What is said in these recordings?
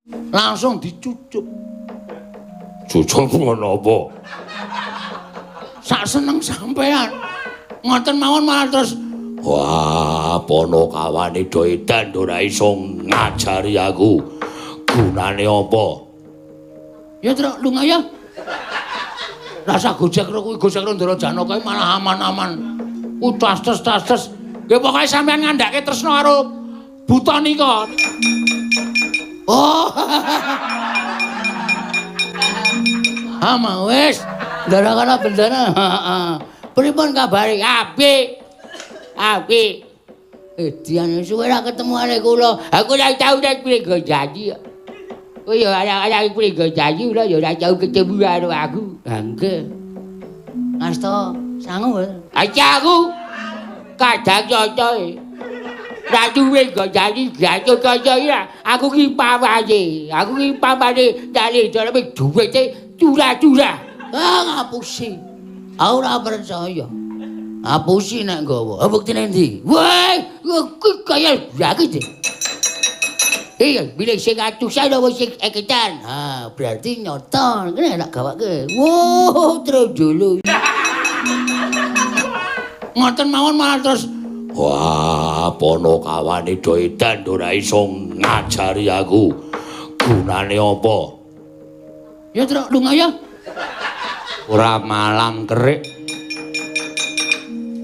Langsung dicucup. Cucup ngono apa? Sak seneng sampean. Ngoten mawon malah terus wah, Ponokawane do edan ora iso ngajari aku. Gunane apa? Ya, Truk, lunga ya. Rasa gojek karo kuwi gojek karo Ndara Janaka malah aman-aman. Ku tas-tas. Nggih pokoke sampean ngandhake tresna karo buta nika. Oh. Ama wis, ndara kana bendana. Heeh. Pripun kabare? Apik. Apik. Dian suwe ra ketemu arek kula. Aku ora tau nek Pringgodadi kok. Kowe ya arek Pringgodadi ora ya ora tau ketemu karo aku. Ha nggih. Asta sangu. Aja aku kadang cocoke. Ratu Pringgodadi gatot kaca iki aku ki pamane. Aku ki pamane dali daleme duwite curah-curah. Ah ngapusi. Aku ora percaya. Ngapusi nek nggawa. Ha buktine ndi? Wah, kuwi kaya banget. Iya, bilih sing atusan apa sing eketan. Ha, berarti nyoto. Kene tak gawake. Wow, terus dulu. Ngoten mawon malah terus wah, Ponokawane do edan ora iso ngajari aku. Gunane apa? Ya, Truk, lunga ya. Ora malang kerik.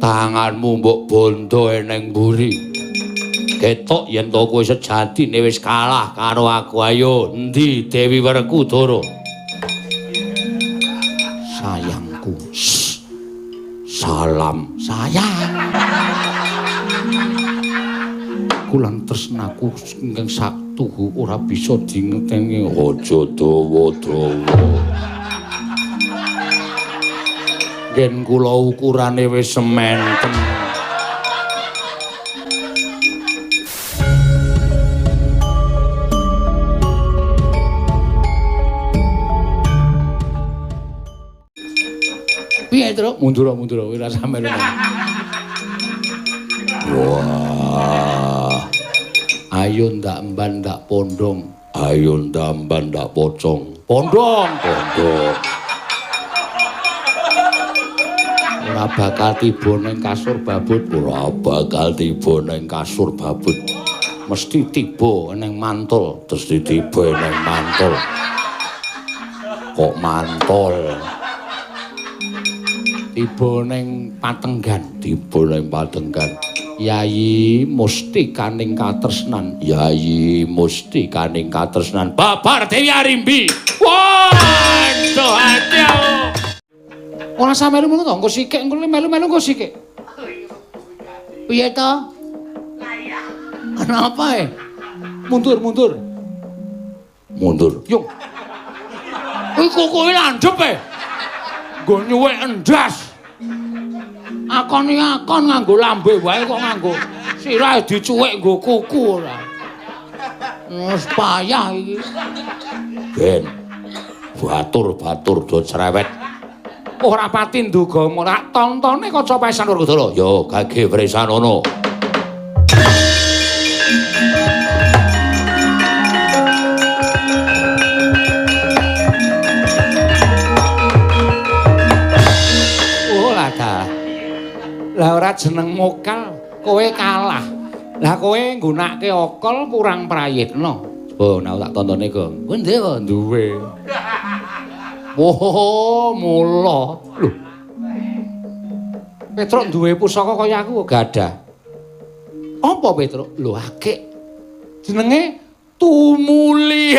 Tanganmu mbok bondo eneng mburi. Ketok yen to kowe sejatine wis kalah karo aku. Ayo, endi Dewi Werkudara? Sayangku. Shh. Salam sayang. Kulan tresnaku ingkang saktuhu ora bisa dingeteni. Aja dawa-dawa. Yen kula ukurane wis sementen. Piye, Truk? Mundur ora sampe lho. Wah. Ayo ndak mban ndak pondong. Ayo ndak mban ndak pocong. Pondong, pondong. Ora bakal tiba ning kasur babut, ora bakal tiba ning kasur babut. Mesti tiba ning mantul, mesti tiba ning mantul. Kok mantul? Tiba ning patenggan, tiba ning patenggan. Yayi mustikaning katresnan, Yayi mustikaning katresnan. Babar Dewi Arimbi. Waduh, ati. Ora usah melu ngono to, engko sikik, engko melu-melu engko sikik. Piye to? Kenapa e? Mundur, mundur. Mundur. Yung. Kuwi kukuke landhep e. Nggo nyuwek endas. Akon akon nganggo lambe wae kok nganggo sirahe dicuwek nggo kuku ora. Wis payah iki. Ben. Batur-batur do cerewet. Ora pati nduga ora tontone kaca pesan Werkudara. Ya gage wresanono. Oh lah ta. Lah ora jeneng mokal, kowe kalah. Lah kowe nggunakake akal kurang prayitna. Oh, nek tak tontone, Gong. Kowe ndek kok duwe. Oh, mula. Lho. Petruk duwe pusaka kaya aku gadah. Apa Petruk? Lho, akik. Jenenge Tumuli.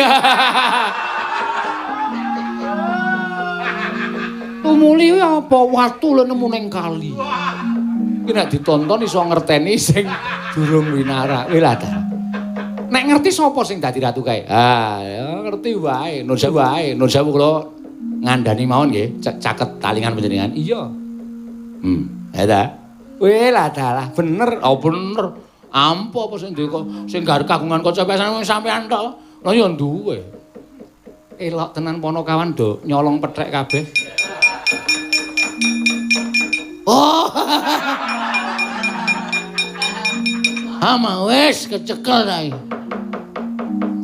Tumuli kuwi apa? Watu lho nemu ning kali. Iki nek ditonton iso ngerteni sing durung winara. Kuwi lah ta. Nek ngerti sapa sing dadi ratu kae? Ah, ya ngerti wae. Nur sewu wae. Nur sewu kula ngandani mawon nggih, caket talingan panjenengan. Iya. Ya ta. Weh lah dalah, bener. Oh bener. Ampo apa sing duwe sing kagungan kaca pesan sampean tok. Lah ya duwe. Elok tenan Ponokawan do nyolong pethek kabeh. Oh. Ama wis kecekel ta iki.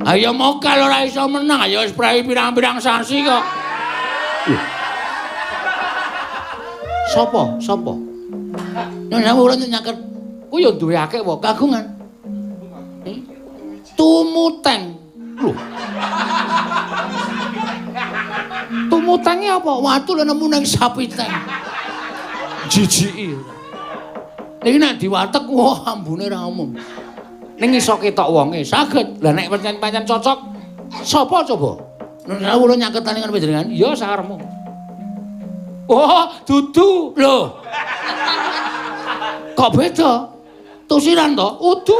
Ayo mokel ora iso menang, ayo wis prei pirang-pirang sasi kok. Sopo? Sopo? Nyuwun sewu kula nyaket. Ku ya duwe akeh wae kagungan. Tumuteng. Lho. Tumutenge apa? Watu lho nemu nang sapiteng. Jijiki. Niki nek diwatek wah ambune ra umum. Ning iso ketok wonge saged. Lah nek pancen-pancen cocok sapa coba? Nyuwun sewu kula nyaketane karo panjenengan. Ya sakarepmu. Oh, dudu. Lho. Kok beda? Tusiran to? Udu.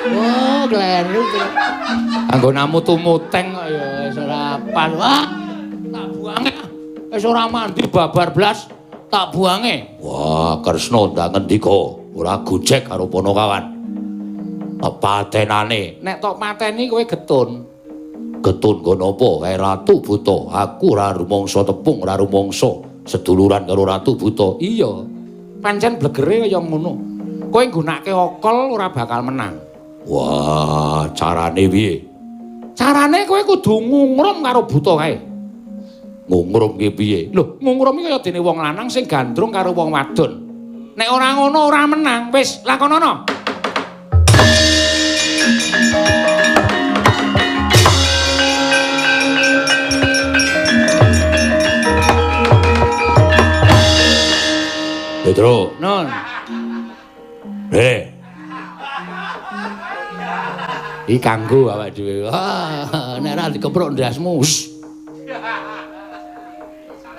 Oh, kleru. Anggonamu tumuteng kok ya wis ora pas. Wah, tak buange. Wis ora mandi babar blas, tak buange. Wah, Kresna ndak ngendika, ora gojek karo Panakawan. Patenane. Nek tok pateni kowe getun. Getun nggo napa? Kae Ratu Buta. Aku ora rumangsa tepung, ora rumangsa seduluran karo Ratu Buta. Iya. Pancen blegere kaya ngono. Kowe nggunakake okol ora bakal menang. Wah, carane piye? Carane kowe kudu ngungrum karo buta kae. Ngungrum ki piye? Lho, ngungrum iki kaya dene wong lanang sing gandrung karo wong wadon. Nek ora ngono ora menang. Wis, lakonono. Petro. Non. Rene. Iki kanggo awake dhewe. Wah, nek ora dikepruk ndasmu.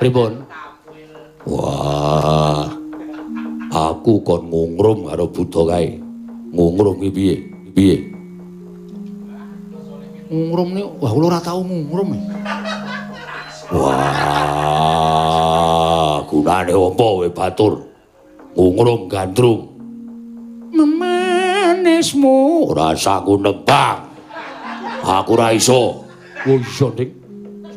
Pripun? Wah. Aku kon ngungrum karo buta kae. Ngungrum ki piye? Piye? Ngungrum niku, wah kula ora tau ngungrum. Wah, gunane apa kowe batur? Ngungrum gandrung. Memanismu ora sanggup nembang. Aku ora iso. Oh iya, Dik.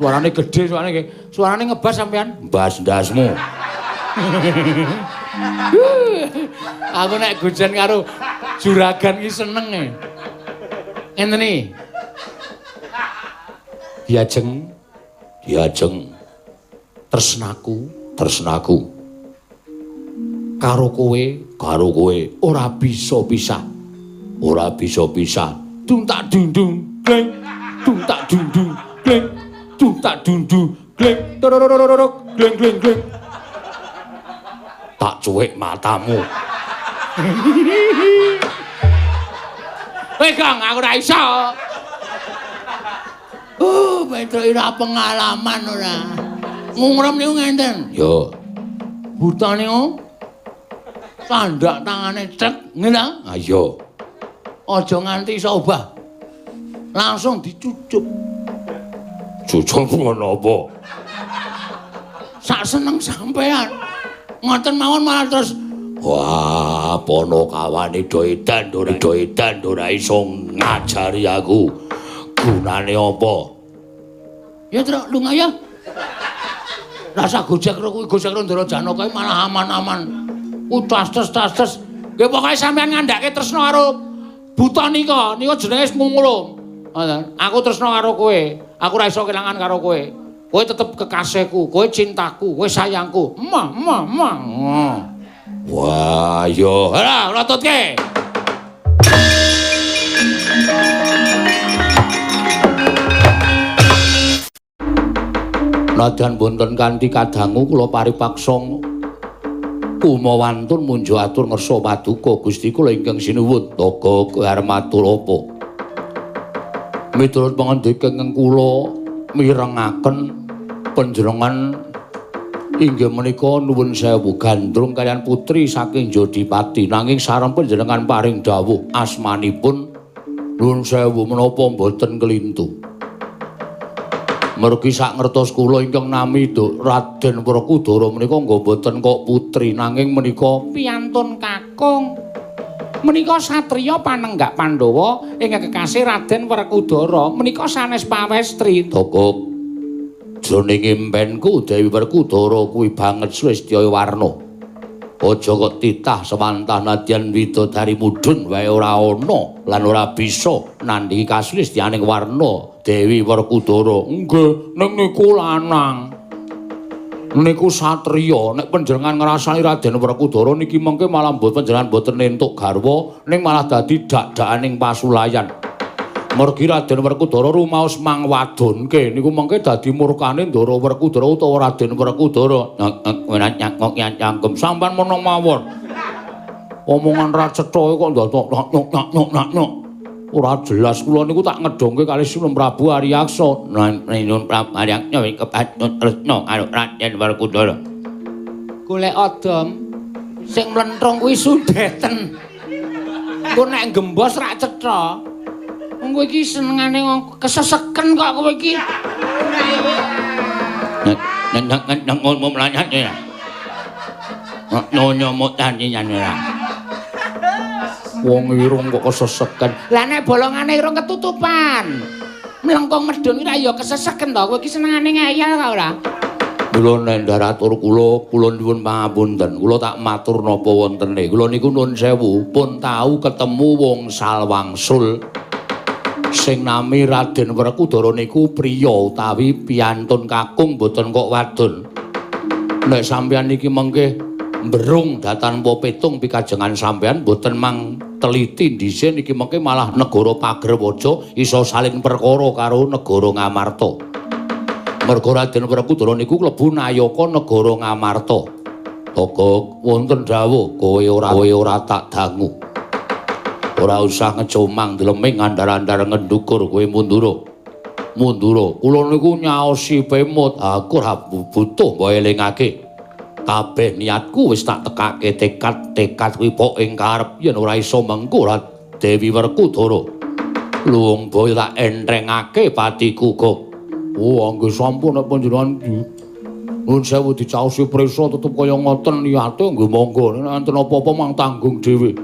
Suarane gedhe suarane nggih. Suarane ngebas sampean. Mbas ndasmu. Aku nek gojen karo juragan ki seneng e. Ngenten iki. Diajeng, diajeng tresnaku, tresnaku karo kowe, karo kowe ora bisa pisah. Ora bisa pisah. Dung tak dung-dung, gleng. Dung tak dung-dung, gleng. Dung tak dung-dung, gleng. Torororororok, gleng gleng gleng. Tak cuwik matamu. Weh, Kang, aku ora iso. Petro ora pengalaman ora. Ngungrum niku ngenten. Yo. Buta niku sandak tangane cek, ngene ta? Ha iya. Aja nganti iso obah. Langsung dicucup. Cucup ngono apa? Sak seneng sampean. Ngoten mawon malah terus wah, Panakawane do edan, do edan ora iso ngajari aku. Gunane apa? Ya, Truk, lunga ya. Rasa gojek karo kuwi gojek karo Ndara Janaka malah aman-aman. Ku tas-tas. Nggih pokoke sampean ngandhake tresna karo buta nika, nika jenenge ngungrum. Ngoten. Aku tresna karo kowe. Aku ora iso kelangan karo kowe. Kowe tetep kekasihku, kowe cintaku, kowe sayangku. Mah, mah, mah. Wah, yo. Ora, lototke. Nadyan wonten kanthi kadangu kula paripaksa kumawantun munjo atur ngersa paduka Gusti kula ingkang sinuwun Daga arep matur apa. Miturut pangandika ingkang kula mirengaken panjenengan inggih menika nuwun sewu gandrung kaliyan putri saking Jodipati nanging sareng panjenengan paring dawuh asmanipun nuwun sewu menapa mboten kelintu. Mergi sak ngertos kula ingkang nami Raden Werkudara menika nggih mboten kok putri nanging menika piyantun kakung. Menika satriya panenggak Pandhawa ingkang kekasih Raden Werkudara menika sanes pawestri. Toko jroning impenku Dewi Werkudara kuwi banget sulistya warna. Aja kok titah sewantah nadyan widodari mudhun wae ora ana lan ora bisa nandhingi kaslistyaning warna Dewi Werkudara. Nggih, ning niku lanang. Niku satriya. Nek panjenengan ngrasani Raden Werkudara niki mengke malah mboten panjenengan mboten entuk garwa, ning malah dadi dak-dakaning pasulayan. Mergi Raden Werkudara rumaos mangwadonke niku mengke dadi murkane Ndara Werkudara utawa Raden Werkudara. Nyangkem sampean meneng mawon. Omongan ra cetha kok ndadak nyok nyok nyok. Ora jelas kula niku tak ngedongke kalih Sinuwun Prabu Aryaksa. Nyuwun Prabu Aryaksa kepatut tresna karo Raden Werkudara. Golek odom sing mlentrung kuwi sundeten. Engko nek gembos rak cetha. Wong kowe iki senengane keseseken kok kowe iki. Nek nek ngomong mlanyat ya. Nyonya mutani ora. Wong irung kok keseseken. Lah nek bolongane irung ketutupan. Mlengkung medhun iki ya keseseken to. Kowe iki senengane ngeyel ta ora? Kula nendhar atur kula, kula nyuwun pangapunten. Kula tak matur napa wontene. Kula niku nuwun sewu, pun tau ketemu wong salwangsul. Sing nami Raden Werkudara niku priya utawi piyantun kakung mboten kok wadon. Nek sampeyan niki mengke mberung datanpa petung pikajengan sampeyan mboten mang teliti dhisik niki mengke malah negara Pagerwaja iso saling perkara karo negara Ngamarta. Merga Raden Werkudara niku klebu nayaka negara Ngamarta. Togok wonten dawuh kowe ora tak dangu. Ora usah ngecomang dleming andar-andar ngendukur kowe mundura. Mundura. Kula niku nyaosi pemut, aku ora butuh mbok elingake. Kabeh niatku wis tak tekake tekad-tekad kuwi pok ing karep yen ora iso mengko ora Dewi Werkudara. Luwung boyo tak entrengake patiku kok. Oh, nggih sampun nek panjenengan nuwun sewu dicaosi prisa tetep kaya ngoten niate nggih monggo. Nek enten apa-apa mang tanggung dhewe.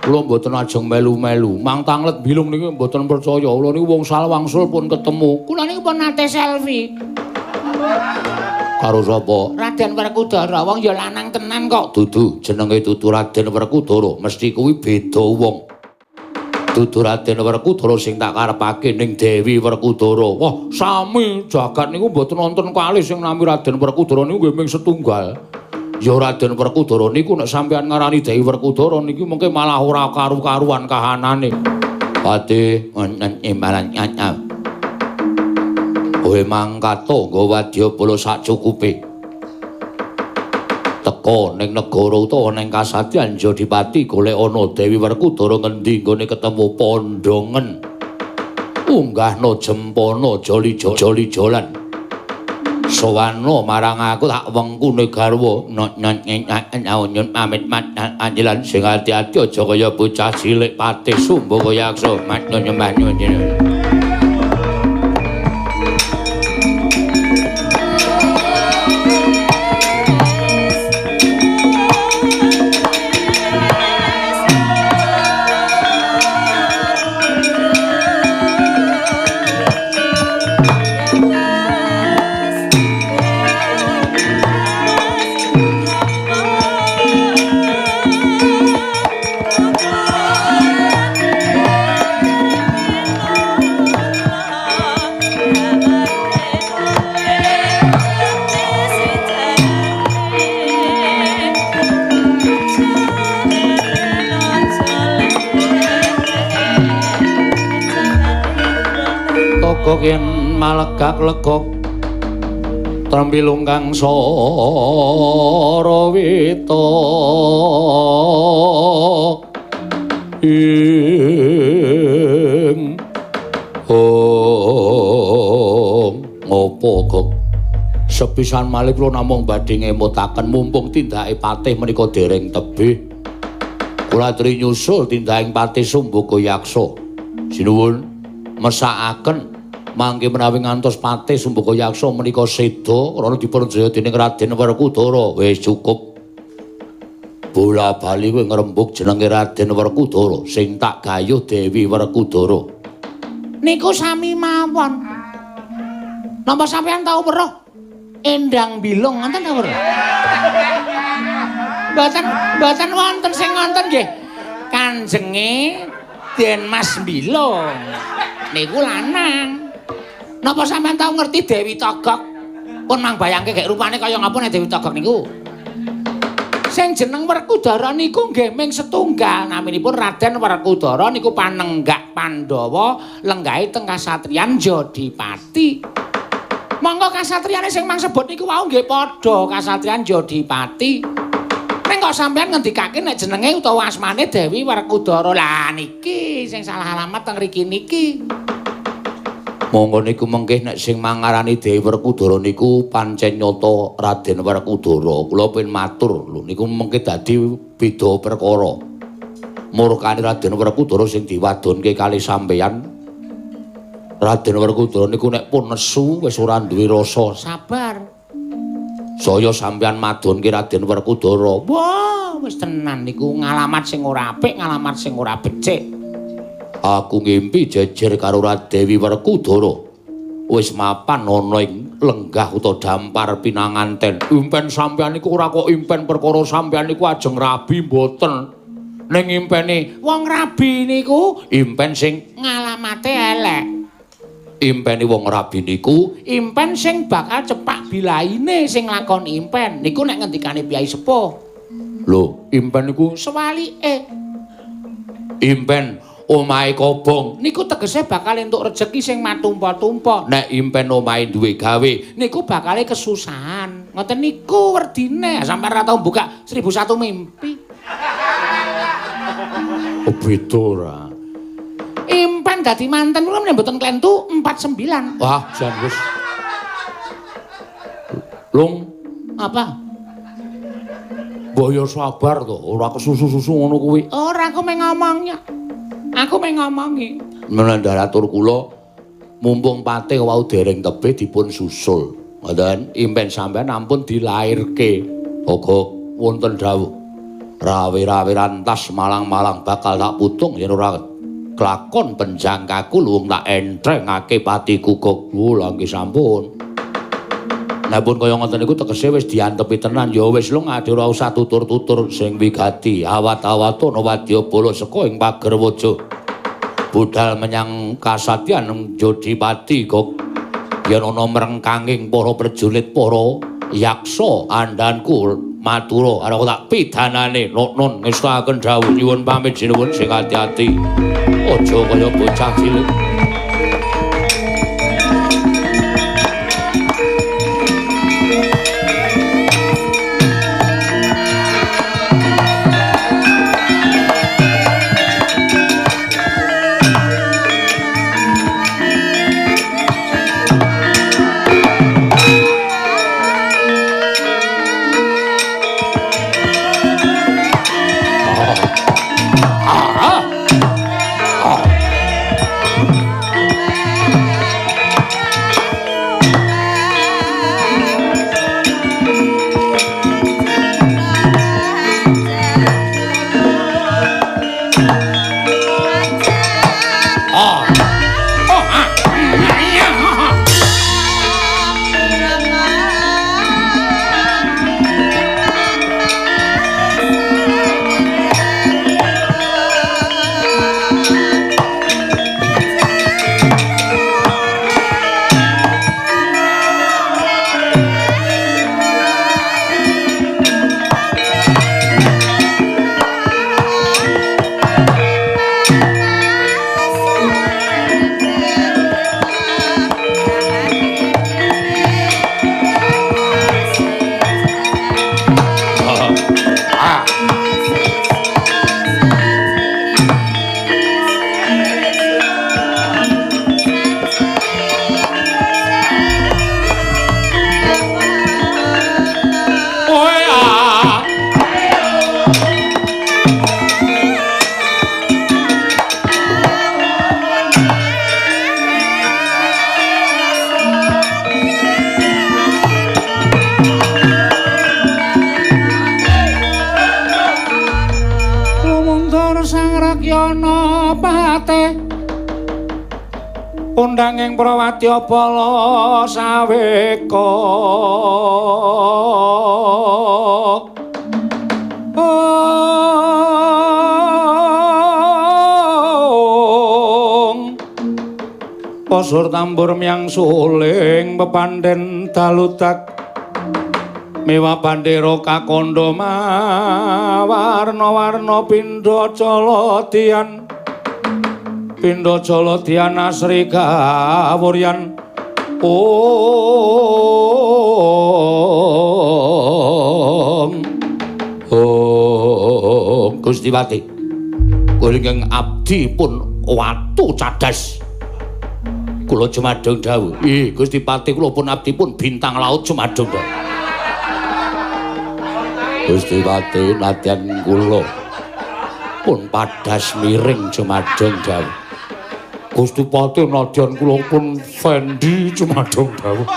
Kula mboten ajeng melu-melu. Mang tanglet bilung niki mboten percaya. Kula niku wong salwangsul pun ketemu. Kula niku pun nate selfie. Karo sapa? Raden Werkudara. Wong ya lanang tenan kok. Dudu, jenenge dudu Raden Werkudara, mesti kuwi beda wong. Dudu Raden Werkudara sing tak karepake ning Dewi Werkudara. Wah, sami jagat niku mboten wonten kalih sing nami Raden Werkudara niku nggih ming setunggal. Ya Raden Werkudara niku nek sampeyan ngarani Dewi Werkudara niki mengke malah ora karu-karuan kahanane. Pati wonten imbalan nyanyam. Kowe mangkato nggo wadyabala sak cukupe. Teka ning negara utawa ning kasadyan Jodipati golek ana Dewi Werkudara ngendi nggone ketemu pondongen. Unggahno jempana joli-joli-jolan. Sowana marang aku tak wengkune garwa nyun pamit anjelan sing ati-ati aja kaya bocah cilik patih sumbo kaya aksa matno nyembah nyun. Togok yen malegak legok trembilung kang sarawita ing ong ngopo kok sepisan malih kula namung badhe ngemutaken mumpung tindake patih menika dereng tebih kula aturi nyusul tindaking patih Sumbaga Yaksa. Sinuwun mesakaken mangke menawi ngantos patih Sumbaga Yaksa menika seda krana dipunjaya dening Raden Werkudara. Wis cukup. Bola bali kowe ngrembug jenenge Raden Werkudara sing tak gayuh Dewi Werkudara. Niku sami mawon. Napa sampeyan tau weruh Endang Bilung ngoten ta weruh? Mboten mboten wonten sing ngonten nggih. Kanjenge Den Mas Bilo. Niku lanang. Napa sampean tau ngerti Dewi Togok? Pun mang bayangke gek rupane kaya ngapa nek Dewi Togok niku? Sing jeneng Werkudara niku nggih ming setunggal, naminipun Raden Werkudara niku panenggak Pandhawa lenggahe teng kasatriyan Jodipati. Monggo kasatriyane sing mang sebut niku wau nggih padha kasatriyan Jodipati. Ning kok sampean ngendikake nek jenenge utawa asmane Dewi Werkudara. Lah niki sing salah alamat teng mriki niki. Monggo niku mengke nek sing mangarani Dewi Werkudara niku pancen nyata Raden Werkudara. Kula pin matur lho niku mengke dadi beda perkara. Murkane Raden Werkudara sing diwadonke kali sampeyan. Raden Werkudara niku nek pun nesu wis ora duwe rasa sabar. Saya sampeyan madonke Raden Werkudara. Wah, wis tenan niku ngalamat sing ora apik, ngalamat sing ora becik. Aku ngimpi jejer karo Dewi Werkudara. Wis mapan ana ing lenggah utawa dampar pinanganten. Impen sampeyan niku ora kok impen perkara sampeyan niku ajeng rabi mboten. Ning impene wong rabi niku impen sing ngalamate elek. Impene wong rabi niku impen sing bakal cepak bilaine sing nglakoni impen. Niku nek ngendikane Kyai Sepuh. Lho, impen niku sewalike. Impen omahe kobong niku tegese bakal entuk rejeki sing matumpa-tumpa. Nek impen omahe duwe gawe niku bakale kesusahan. Ngoten niku werdine. Sampeyan ora tau buka 1001 mimpi. Oh, beda ora. Impen dadi manten kula mboten klentu 49. Wah, jan wis. Lung, apa? Mbok yo sabar to, ora kesusu-susu ngono kuwi. Ora, aku mung ngomongnya. Aku mung ngomongi. Menandharatur kula mumpung patih wau dereng tebih dipun susul. Ngoten, impen sampean ampun dilairke. Uga wonten dawuh. Rawe-rawe rantas malang-malang bakal tak putung yen ora klakon penjangkaku luwung tak entrengake patiku kok. Lha nggih sampun. Nek pun kaya ngoten niku tegese wis diantepi tenan ya wis lung ade ora usah tutur-tutur sing wigati. Awat-awatana wadyabala seka ing pager waja. Budal menyang kasatyan Jodipati kok yen ana mrengkanging para prajurit para yaksa andhanku matura karo tak pidanane nun ngestakaken dawuh nyuwun pamit sinuwun sing ati-ati aja kaya bocah cilik. Rakyana pate undanging prawadya bala saweka. Pasur tambur myang suling pepandhen daludak mewah bandera kakandha mawarna-warna pindha caladian pindha caladian asri kawuryan. Om Om Gusti Pati kula ingkang abdi pun watu cadas kula jumadheng dawuh. Ih Gusti Pati kula pun abdi pun bintang laut jumadheng dawuh. Gusti Pati nadyan kula pun padas miring jumadheng dawuh. Gusti Pati nadyan kula pun Fendi jumadheng dawuh.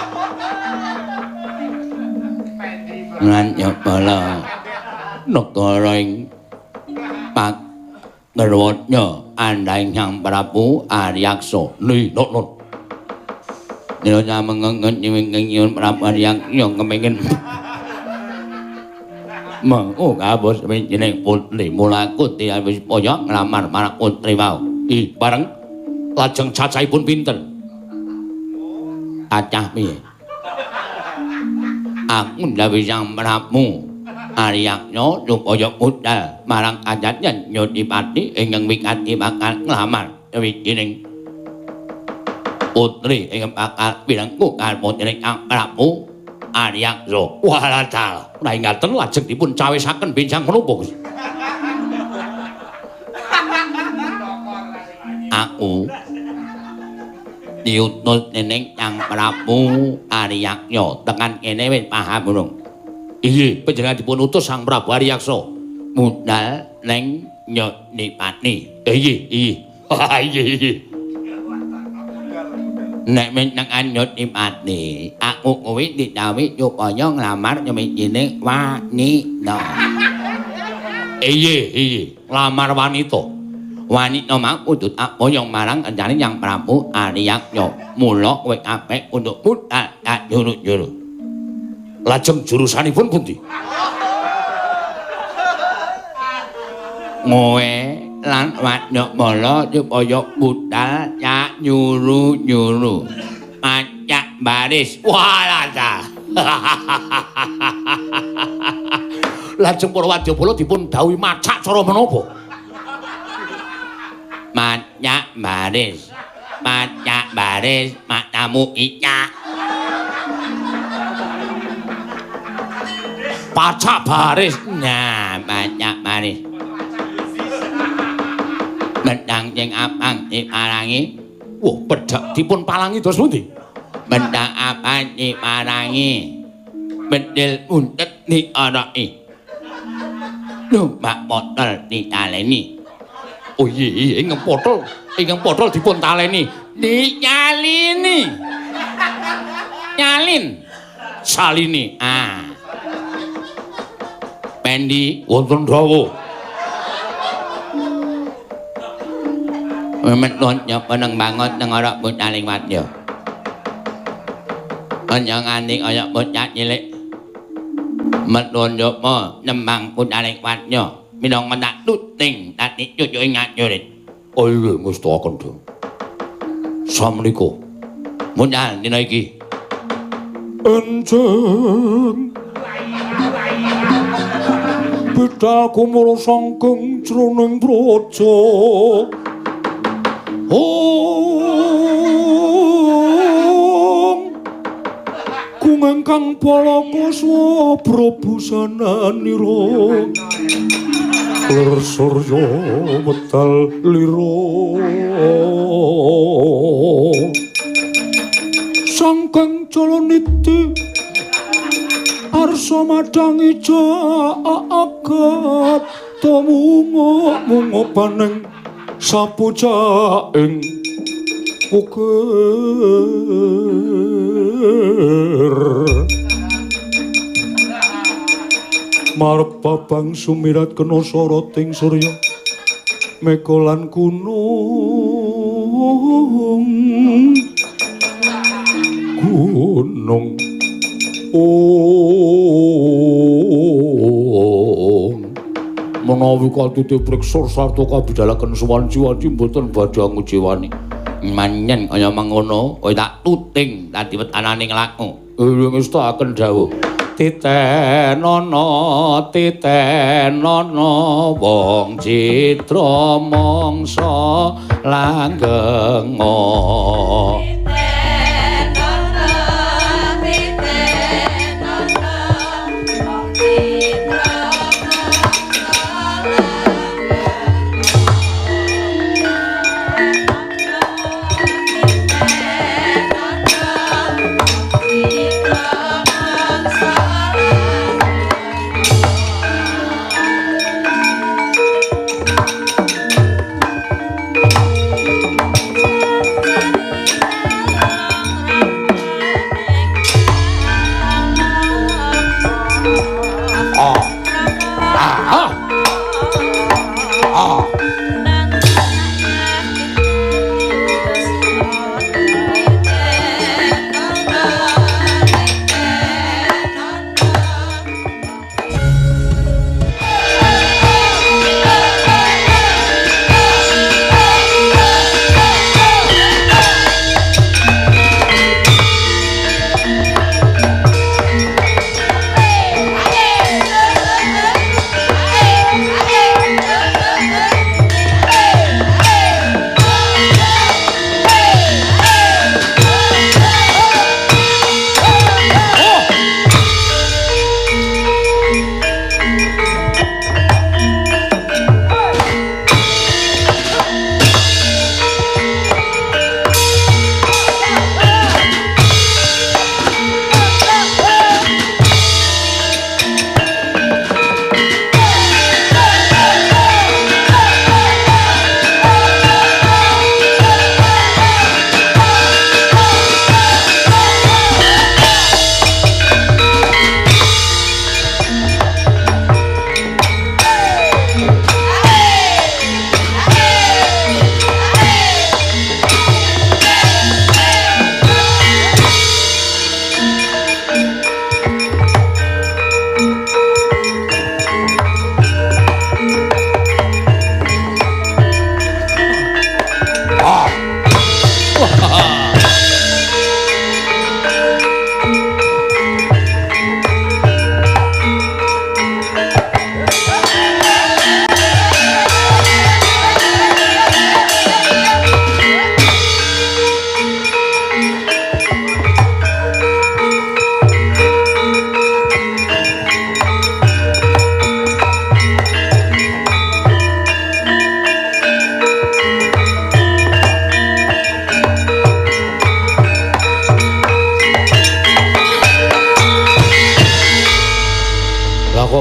Lan nyepala negara ing Pangerwatnya andhaing Hyang Prabu Aryaksa. Ni non non. Nira nyamengengen nyuwing nyuwun Prabu Aryaksa kepengin mengko kabus wijining putri mula aku wis poyok nglamar marang putri mau. Ih bareng lajeng cacahipun pinten? Cacah piye? Aku ndhawuhi Sang Prabu Aryaksa supaya budal marang kajatyan Nyodipati ingkang wigati bakal nglamar wijining putri ingkang bakal pirengku karo putri Sang Prabu Aryaksa. Walah dalah, ora ngaten lajeng dipun cawisaken benjang menapa Gusti? Aku diutus dening Sang Prabu Aryaksa tekan kene wis paham durung? Inggih, panjenengan dipun utus Sang Prabu Aryaksa budal ning Nyodipati. Inggih, inggih. Inggih, inggih. Nek menengan Nyodipati, aku kuwi didhawuhi supaya nglamar nyewijine wanita. Inggih, inggih, nglamar wanita. Wanita mau kudu tak boyong marang kencane Hyang Prabu Aryaksa. Mula kowe kabeh kudu budal tak juru-juru. Lajeng jurusanipun pundi? Ngowe lan Wadyabala supaya budal cak nyuru-nyuru. Pacak baris. Walah ta. Lajeng para wadyabala dipun dawuhi macak cara menapa? Macak baris. Macak baris matamu icak. Pacak baris. Nah, pacak baris. Medang sing abang diparangi. Wah, pedhak dipun palangi dos pundi? Medang abang diparangi. Bedil buntet dioroki. Numpak botol ditaleni. Oh iya, iya, ingkang potol dipun taleni. Dinyalini. Nyalin. Salini. Ah. Pendi wonten dawuh. Memeton nyepeneng banget nang ora bocaling wadya. Aja nganti kaya bocah cilik. Meton nyoba nembang bocaling wadya minangka tak tuting dadi cucuke ngajurit. Oh iya, ngestakaken dawuh. Samenika budal dina iki. Enjing bidal kumara sangkeng jroning praja. Om kungengkang palaka swabra busananira lir surya wedal lira sangkeng jalaniti arsa madangi jagat tumunga-munga baneng sapucaing ukir marep babang sumirat kena soroting surya mega lan gunung gunung ong menawi katiti priksa sarta kabidalaken suwanci-wanci mboten badhe angujiwani. Manyen kaya mengono, kowe tak tuting dadi wetanane nglakmu. Ngestakaken dawuh. Titenono, titenono wong citra mangsa langgenga. Titenono, titenono wong citra mangsa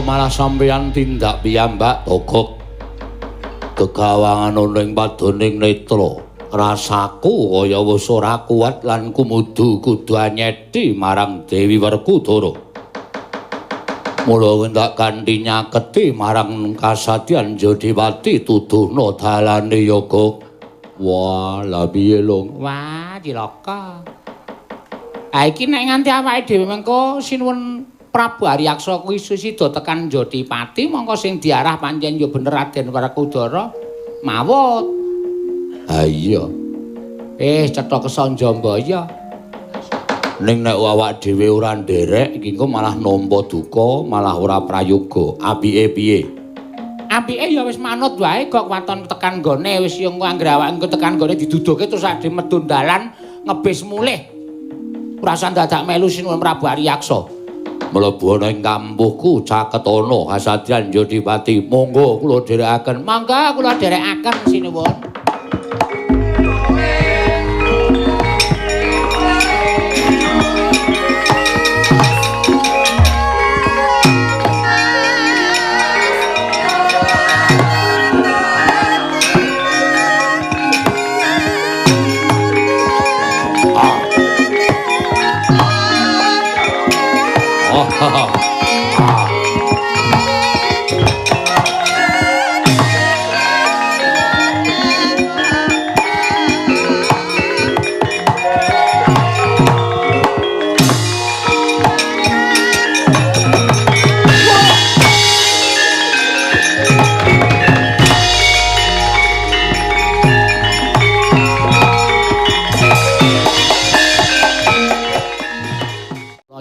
Malah sampeyan tindak piyambak togok gegawangan ana ing padoning netra. Rasaku kaya wis ora kuat lan kumudu kudu anyeti marang Dewi Werkudara. Mula ndak kanthi nyaketi marang kasadyan Jodipati tuduhna dalane ya Gok. Wah, lha piye lho? Wah, cilaka. Ha iki nek nganti awake dhewe mengko sinuwun Prabu Aryaksa kuwi sida tekan Jodipati mongko sing diarah pancen ya bener Raden Werkudara mawut. Ha iya. Cetha kesanjambaya. Ning nek awak dhewe ora nderek iki engko malah nampa duka, malah ora prayoga. Apike piye? Apike ya wis manut wae kok waton tekan nggone wis yo anggere awak engko tekan nggone diduduhke terus ade medun dalan ngebis mulih. Ora usah dadak melu sinuwun Prabu Aryaksa. Mlebu ana ing kampuhku caketana kasadyan Jodipati. Monggo kula dherekaken. Monggo kula dherekaken sinuwun.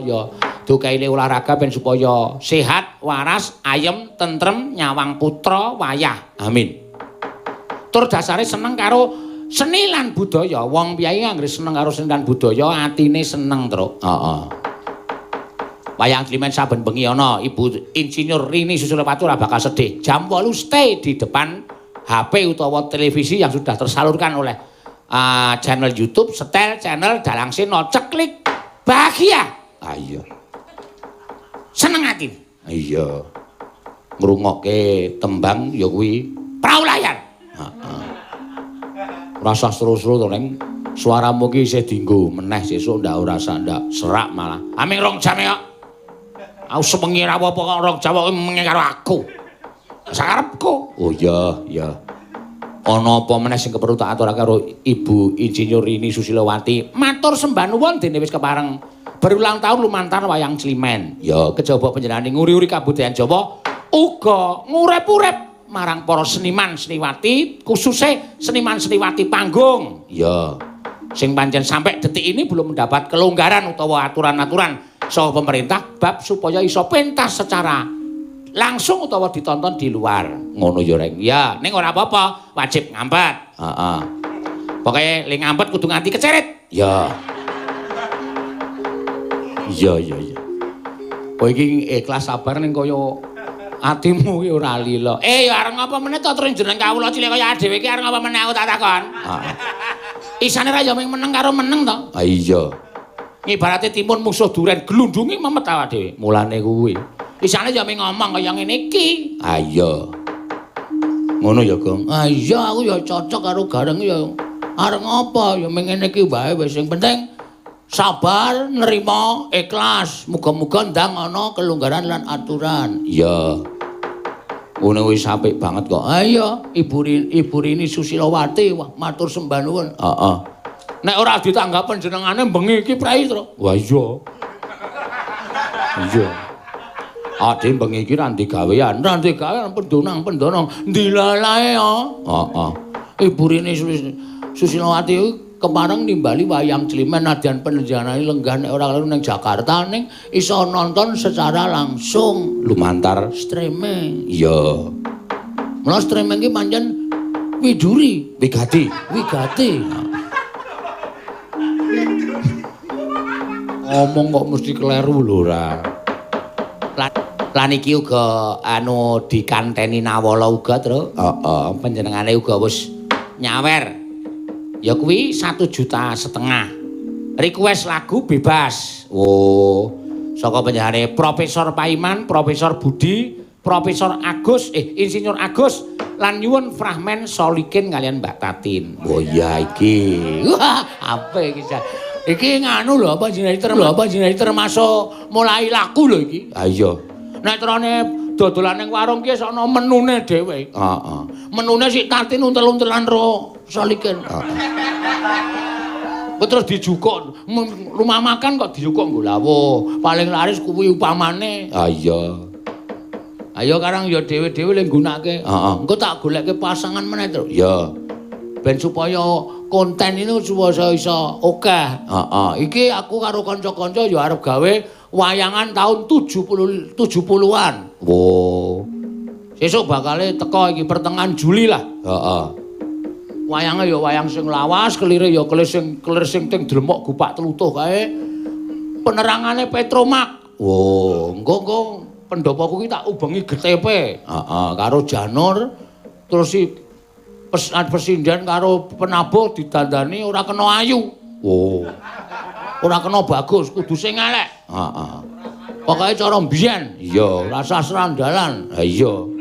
ya dukaine olahraga ben supaya sehat, waras, ayem, tentrem, nyawang putra wayah. Amin. Tur dasare seneng karo seni lan budaya. Wong piyayi anggere seneng karo seni lan budaya, atine seneng, Truk. Heeh. Wayang Climen saben bengi ana Ibu Insinyur Rini Susilowati ora bakal sedih. Jam 8 stay di depan HP utawa televisi yang sudah tersalurkan oleh channel YouTube, setel channel Dalang Seno, ceklik bahagia. Ah iya. Seneng ati. Iya. Ngrungokke tembang ya kuwi Prau Layar. Heeh. Rasah seru-seru to, Neng. Suaramu ki isih dienggo meneh sesuk ndak ora ndak serak malah. Aming rong jam kok. Aku sewengi ra apa-apa kok rong jam kok mengi karo aku. Sakarepku. Oh iya, iya. Ana apa meneh sing keperlu tak aturake karo Ibu Insinyur Rini Susilowati. Matur sembah nuwun dene wis kepareng berulang tahun lumantar wayang Climen. Ya, kejaba panjenengane nguri-uri kabudayan Jawa uga ngurip-urip marang para seniman seniwati, khususe seniman seniwati panggung. Ya. Sing pancen sampai detik ini belum mendapat kelonggaran utawa aturan-aturan saka pemerintah bab supaya iso pentas secara langsung utawa ditonton di luar. Ngono ya, Reng. Ya, ning ora apa-apa, wajib ngampet. Heeh. Pokoke le ngampet kudu nganti keceret. Ya. Iya, iya, iya. Kowe iki ikhlas sabar ning kaya atimu ki ora lila. Ya arep ngapa meneh to terus jeneng kawula cilik kaya dhewe iki arep ngapa meneh aku tak takon. Heeh. Isane ra ya mung meneng karo meneng to. Ha iya. Ibarate timun musuh duren glundungi memet awak dhewe. Mulane kuwi. Isane ya mung ngomong kaya ngene iki. Ha iya. Ngono ya, Gong. Ha iya aku ya cocok karo Gareng ya. Arep ngapa ya mung ngene iki wae wis sing penting sabar, nerima, ikhlas. Muga-muga ndang ana kelonggaran lan aturan. Iya. Ngono wis apik banget kok. Ha iya, Ibu Rini Susilowati, wah matur sembah nuwun. Heeh. Nek ora ditanggap panjenengane bengi iki prei, Tru. Wah iya. Iya. Ade bengi iki ra ndigawean, ra ndigawean pendonang-pendonong ndilalae ya. Heeh. Ibu Rini Susilowati kepareng nimbali wayang Climen nadyan panjenengane lenggah nek ora karo ning Jakarta ning iso nonton secara langsung lumantar streaming. Iya. Mula streaming ki pancen widuri, wigati, wigati. Ngomong kok mesti kleru lho ora. Lan iki uga anu dikanteni Nawala uga, Tru. Heeh, panjenengane uga wis nyawer. Ya kuwi 1,5 juta. Request lagu bebas. Oh, saka panjenengane Profesor Paiman, Profesor Budi, Profesor Agus, Insinyur Agus lan nyuwun fragmen Solikin kalian Mbak Tatin. Oh iya iki. Wah, apik iki. Iki nganu lho apa jenenge termasuk mulai laku lho iki. Ha iya. Nek trone dodolan ning warung ki wis ana menune dhewe. Heeh. Menune sik Tatin untel-untelan ro Solikin. Heeh. Terus dijukuk rumah makan kok dijukuk nggo lawuh. Paling laris kuwi upamane. Ha iya. Ayo karang ya dhewe-dhewe le nggunakake. Heeh. Engko tak goleke pasangan meneh, Tru. Iya. Ben supaya konten ini supaya iso akeh. Heeh. Iki aku karo kanca-kanca ya arep gawe wayangan tahun 70-an. Wo. Sesuk bakale teko iki pertengahan Juli lah. Heeh. Wayange ya wayang sing lawas, kelire ya kelir sing ting dlemok gupak tlutuh kae. Penerangane Petromak. Wo, engko pendopoku ki tak ubengi GTP. Heeh, karo Janur terus si pesinden karo penabuh didandani ora kena ayu. Wo. Ora kena bagus, kudu sing elek. Heeh. Pokoke cara mbiyen. Iya, rasa serandalan. Ha iya.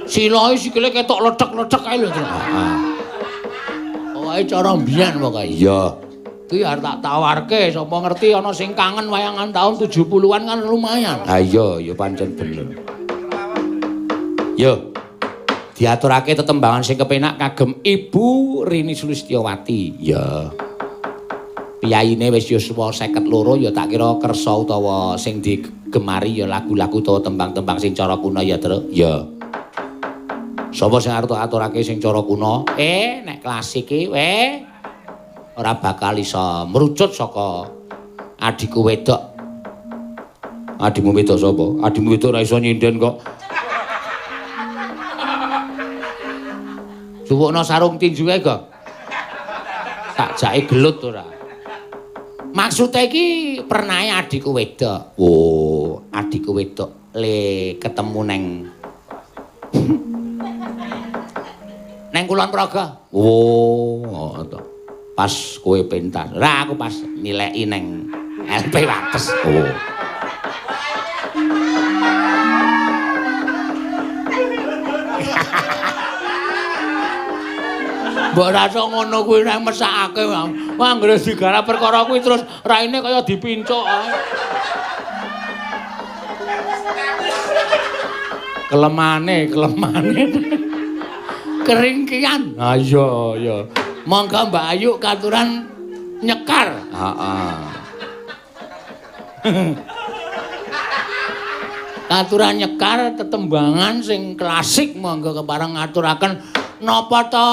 Siloe sikile ketok lethek-lethek kae lho. Heeh. Pokoke cara mbiyen pokoke. Iya. Iki arep tak tawarke, sapa ngerti ana sing kangen wayangan tahun 70-an kan lumayan. Ha iya, ya pancen bener. Yo. Diaturake tetembangan sing kepenak kagem Ibu Rini Sulistyowati. Ya. Piyayine wis yuswa 52 ya tak kira kersa utawa sing digemari ya lagu-lagu utawa tembang-tembang sing cara kuna ya, Tru. Ya. Sapa sing arep aturake sing cara kuna? Nek klasik iki ora bakal iso merucut saka Adikku wedok. Adimu wedok sapa? Adimu wedok ora iso nyinden kok. Suwukno sarung tinju kae, Gong. Tak jake gelut ora. Maksude iki pernahe adikku wedok. Oh, adikku wedok le ketemu neng neng Kulon Progo. Oh, to. Pas kowe pentas. Lah aku pas nileki neng LP Wates. Oh. Mbok rasa ngono kuwi nek mesakake. Wah, anggere digarap perkara kuwi terus raine kaya dipincuk ae. Kelemane, kelemane. Keringkian. Ha iya, iya. Monggo Mbak Ayu katuran nyekar. Heeh. Katuran nyekar tetembangan sing klasik monggo kepareng ngaturaken napa ta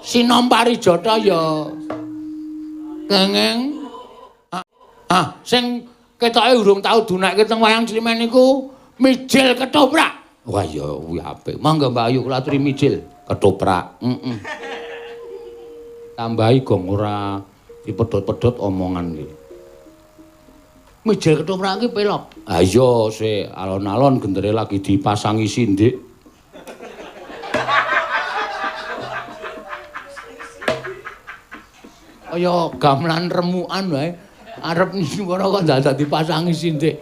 Sinom Parijata ya kenging sing ketoke urung tau dunekke teng wayang Climen niku mijil ketoprak. Wah ya kuwi apik. Monggo Mbak Ayu kula aturi mijil ketoprak. Heeh. Tambahi gong ora dipedhot-pedhot omongan iki. Mijil ketoprak iki pelok. Ha iya sik alon-alon gendere lagi dipasangi sindik. Kaya gamelan remukan wae. Arep nyuwara kok dadak dipasangi sindik.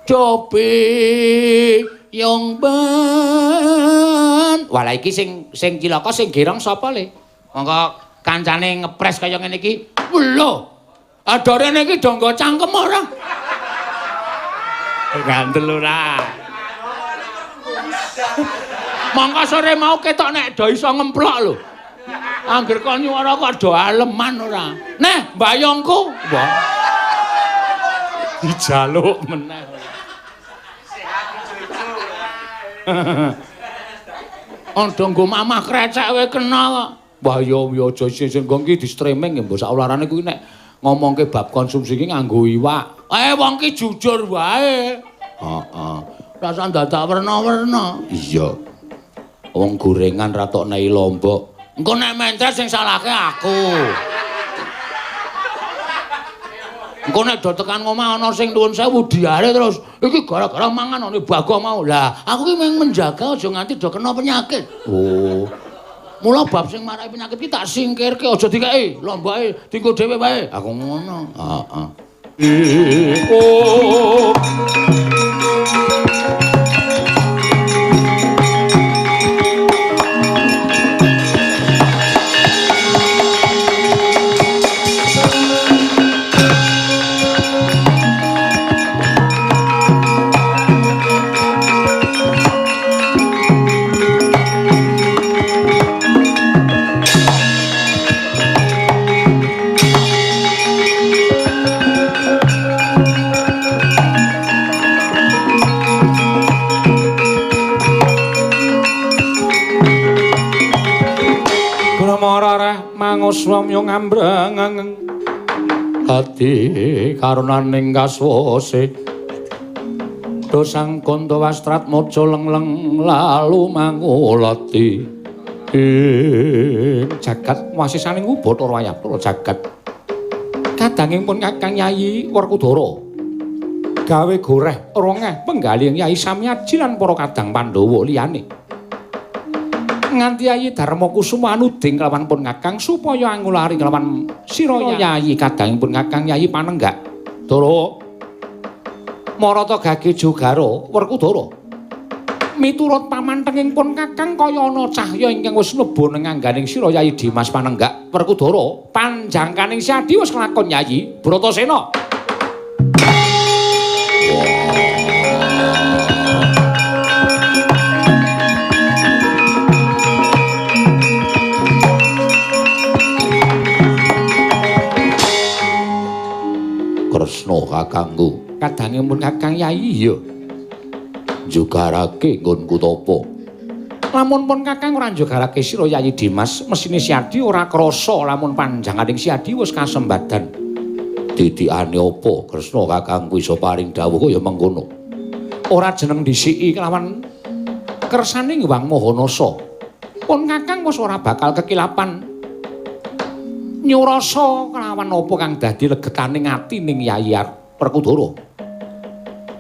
Cobi yong ben. Walah iki sing cilaka sing gerong sapa le? Monggo kancane ngepres kaya ngene iki. Lho. Adorene iki do nggo cangkem ora? Ngandel ora. Mongko sore mau ketok nek do iso ngemplok lho. Angger kon nyuwara kok do aleman ora. Neh, mbayongku. Wah. Dijaluk meneh. Andha nggo mamah krecek wae kena kok. Wah ya ya aja sing nggo iki di streaming ya mbok sak ularane kuwi nek ngomongke bab konsumsi iki nganggo iwak. Eh wong ki jujur wae. Heeh. Rasane dadak werna-werna. Iya. Wong gorengan ra tok nei lombok. Engko nek mentres sing salahke aku. Engko nek do tekan omah ana sing nuwun sewu diare terus iki gara-gara mangan ana Bagong mau. Lah, aku ki mung menjaga aja nganti do kena penyakit. Oh. Mula bab sing marai penyakit ki tak singkirke aja dikeki, lomboke dienggo dhewe wae. Aku ngono. Heeh. Oh. Manguswamya ngambrang ati karunaning kaswase dosang kanta wastratmaja lengleng lalu mangulati ing jagat wasisaning Bathara Wayabara jagat kadanging pun Kakang Yayi Werkudara gawe goreh rongeh penggalih Yayi Samyaji lan para kadang Pandhawa liyane nganti Yayi Darma Kusuma anuding kelawan pun Kakang supaya angulari kelawan sira Yayi kadanging pun Kakang Yayi Panenggak. Dara Marata gage Jogara Werkudara miturut pamantenging pun Kakang kaya ana cahya ingkang wis mlebu ning angganing sira Yayi Dimas Panenggak. Werkudara panjangkaning Siadi wis kelakon Yayi Bratasena. Kresna kakangku kadange pun Kakang Yayi iya njogarake nggonku tapa. Lamun pun Kakang ora njogarake sira Yayi Dimas mesine Siadi ora krasa lamun panjanganing Siadi wis kasembadan. Titikane apa Kresna kakangku iso paring dawuh kaya mengkono. Ora jeneng dhisiki kelawan kersane Hyang Mahanasa. Pun kakang wis ora bakal kekilapan nyurasa kelawan apa kang dadi legetaning ati ning Yayi Werkudara.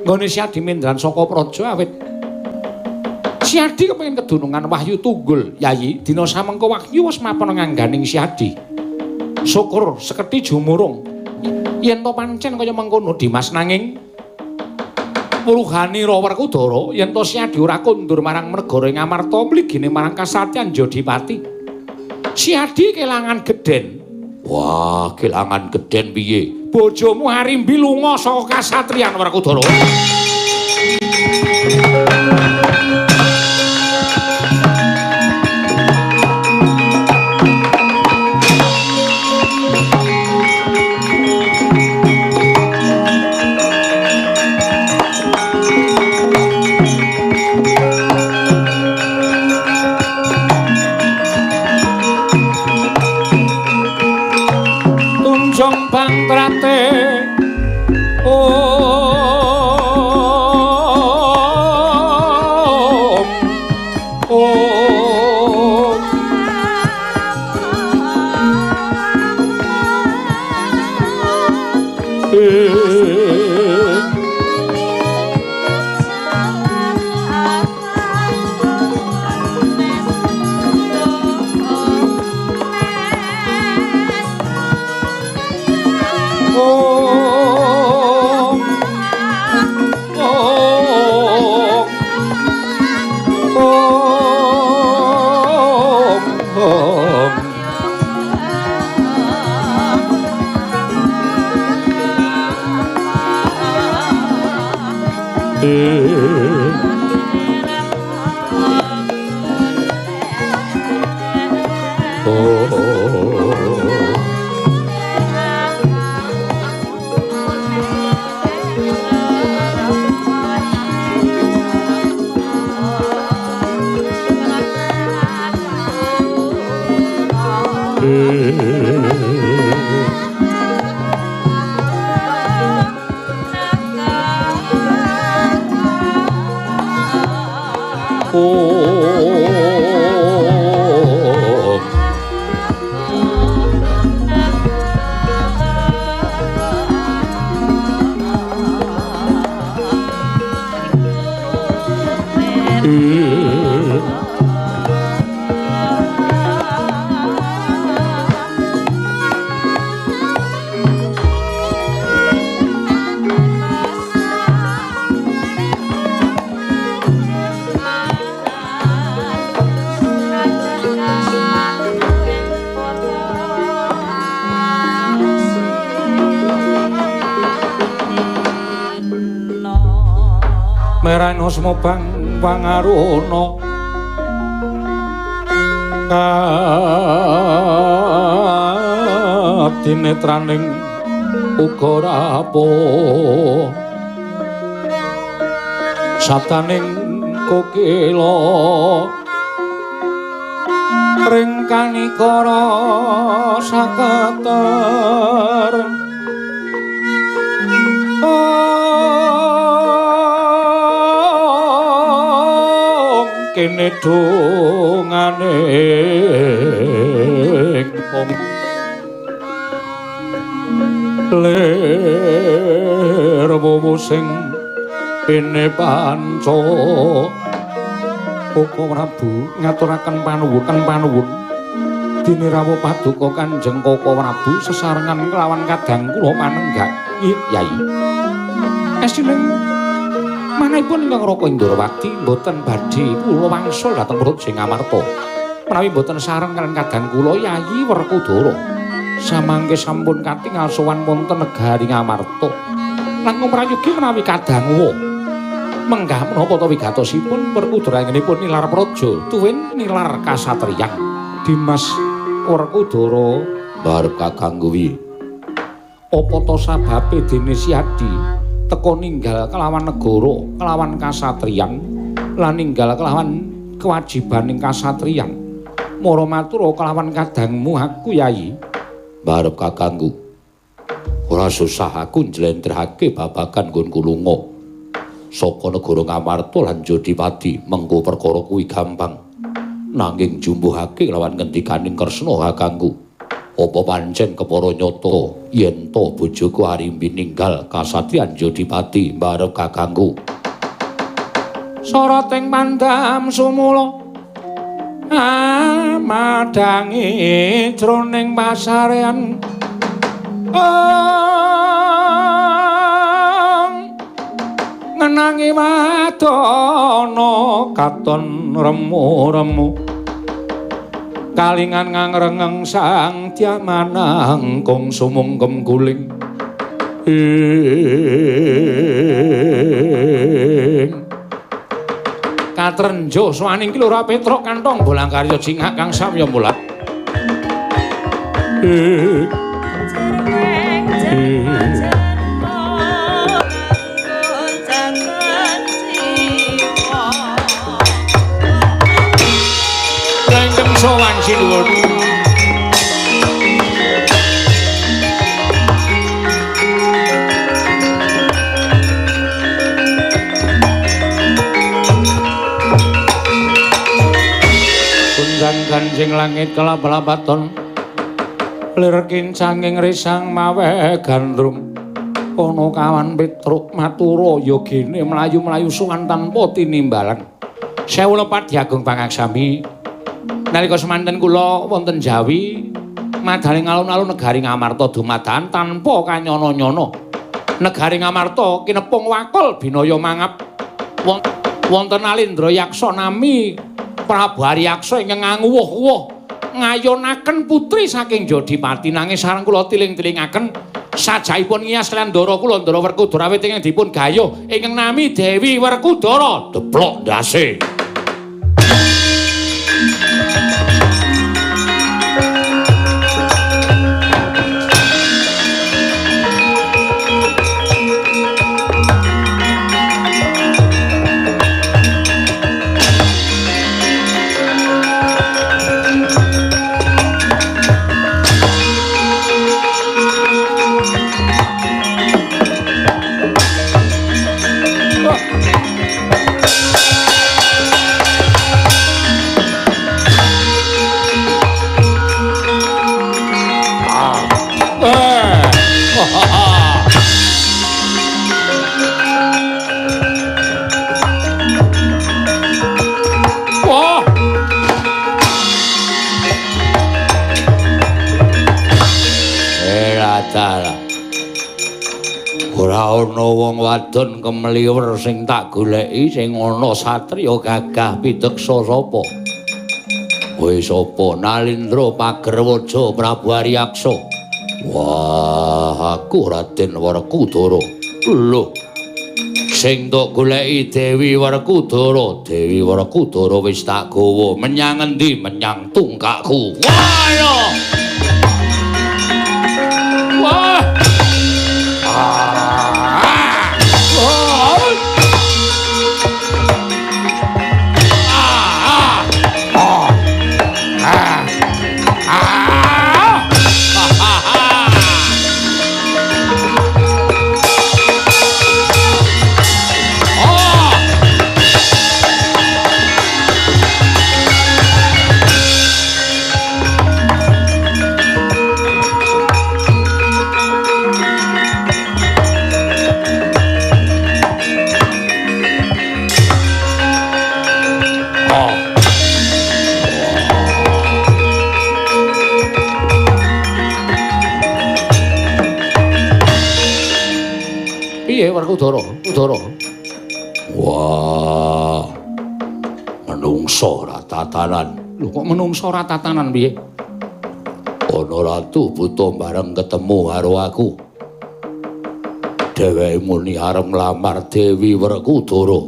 Nggone Siadi mindran saka praja awit Siadi kepengin kedunungan Wahyu Tunggul. Yayi, dina samengko Wahyu wis mapan ngangganing Siadi. Syukur sekedhi jumurung. Yen to pancen kaya mengkono Dimas, nanging wuruhanira Werkudara yen to Siadi ora kondur marang negara ing Amarta mligine marang kasatyan Jodipati. Siadi kelangan gedhen. Wah, kelangan gedhen piye? Bojomu Arimbi lunga saka kasatriyan Werkudara. Tunjung bangtrate om om om om om om. Merana semobang pangaruna kadinetraning uga rapuh sabdaning kokila ring kanikara saketer kene dongane wong lir wowo sing pene panca. Koko Prabu ngaturaken panuwun panuwun dene rawuh paduka Kanjeng Koko Prabu sesarengan kelawan kadang kula panenggak. Yai, esine manahipun ingkang Raka Indrawati mboten badhe kula wangsul dhateng Praja Ngamarta menawi mboten sareng kaliyan kadang kula Yayi Werkudara. Samangke sampun katingal sowan wonten negari Ngamarta. Langkung prayogi menawi kadang menggah menapa ta wigatosipun Werkudara anggenipun nilar praja tuwin nilar kasatriyan. Dimas Werkudara barep kakang kuwi apa ta sababe dene Siadi teka ninggal kelawan negara, kelawan kasatriyan, lan ninggal kelawan kewajibaning kasatriyan. Mara matur kelawan kadangmu aku Yayi. Barep kakangku. Ora susah aku njlentrehake babagan nggonku lunga saka negara Ngamarta lan Jodipati. Mengko perkara kuwi gampang. Nanging jumbuhake lawan ngendikaning Kresna kakangku. Apa pancen kepara nyata yen to bojoku Arimbi ninggal kasatriyan Jodipati mbarep kakangku? Soroting pandam sumula amadhangi jroning pasarean ngenangi wadana katon remu-remu kalingan ngangrengeng sang diamanangkung sumungkem guling ing katrenjo swaning ki Lurah Petruk kantong bolang karya jingak kang samya mulat. Lengkem sowan sinuwun. Ganjing langit kelap-lapaton lir kincanging risang mawe gandrung ana kawan Petruk matura yogene mlayu-mlayu sowan tanpa tinimbalan. Sewu lepat Diagung pangaksami. Nalika semanten kula wonten Jawi madaling alun-alun negari Ngamarta dumadakan tanpa kanyana-nyana. Negari Ngamarta kinepung wakul binaya mangap wonten Alindra Yaksa nami Prabu Aryaksa ingkang nganguwuh-uwuh ngayonaken putri saking Jodipati. Nanging sareng kula tiling-tilingaken sajaipun ngiyas kaliyan ndara kula Ndara Werkudara awit ingkang dipun gayuh ingkang nami Dewi Werkudara. Deplok ndase. Ora ana wong wadon kemliwer sing tak goleki, sing ana satriya gagah pideksa sapa? Kowe sapa? Nalindra Pagerwaja Prabu Aryaksa. Wah, aku Raden Werkudara. Lho, sing tok goleki Dewi Werkudara. Dewi Werkudara wis tak gawa menyang endi? Menyang tungkakku. Wah, yo. Wah. Piye Werkudara? Udara. Wah. Menungso ora tatanan. Lho kok menungso ora tatanan piye? Ana ratu buta bareng ketemu karo aku. Dheweke muni arep nglamar Dewi Werkudara.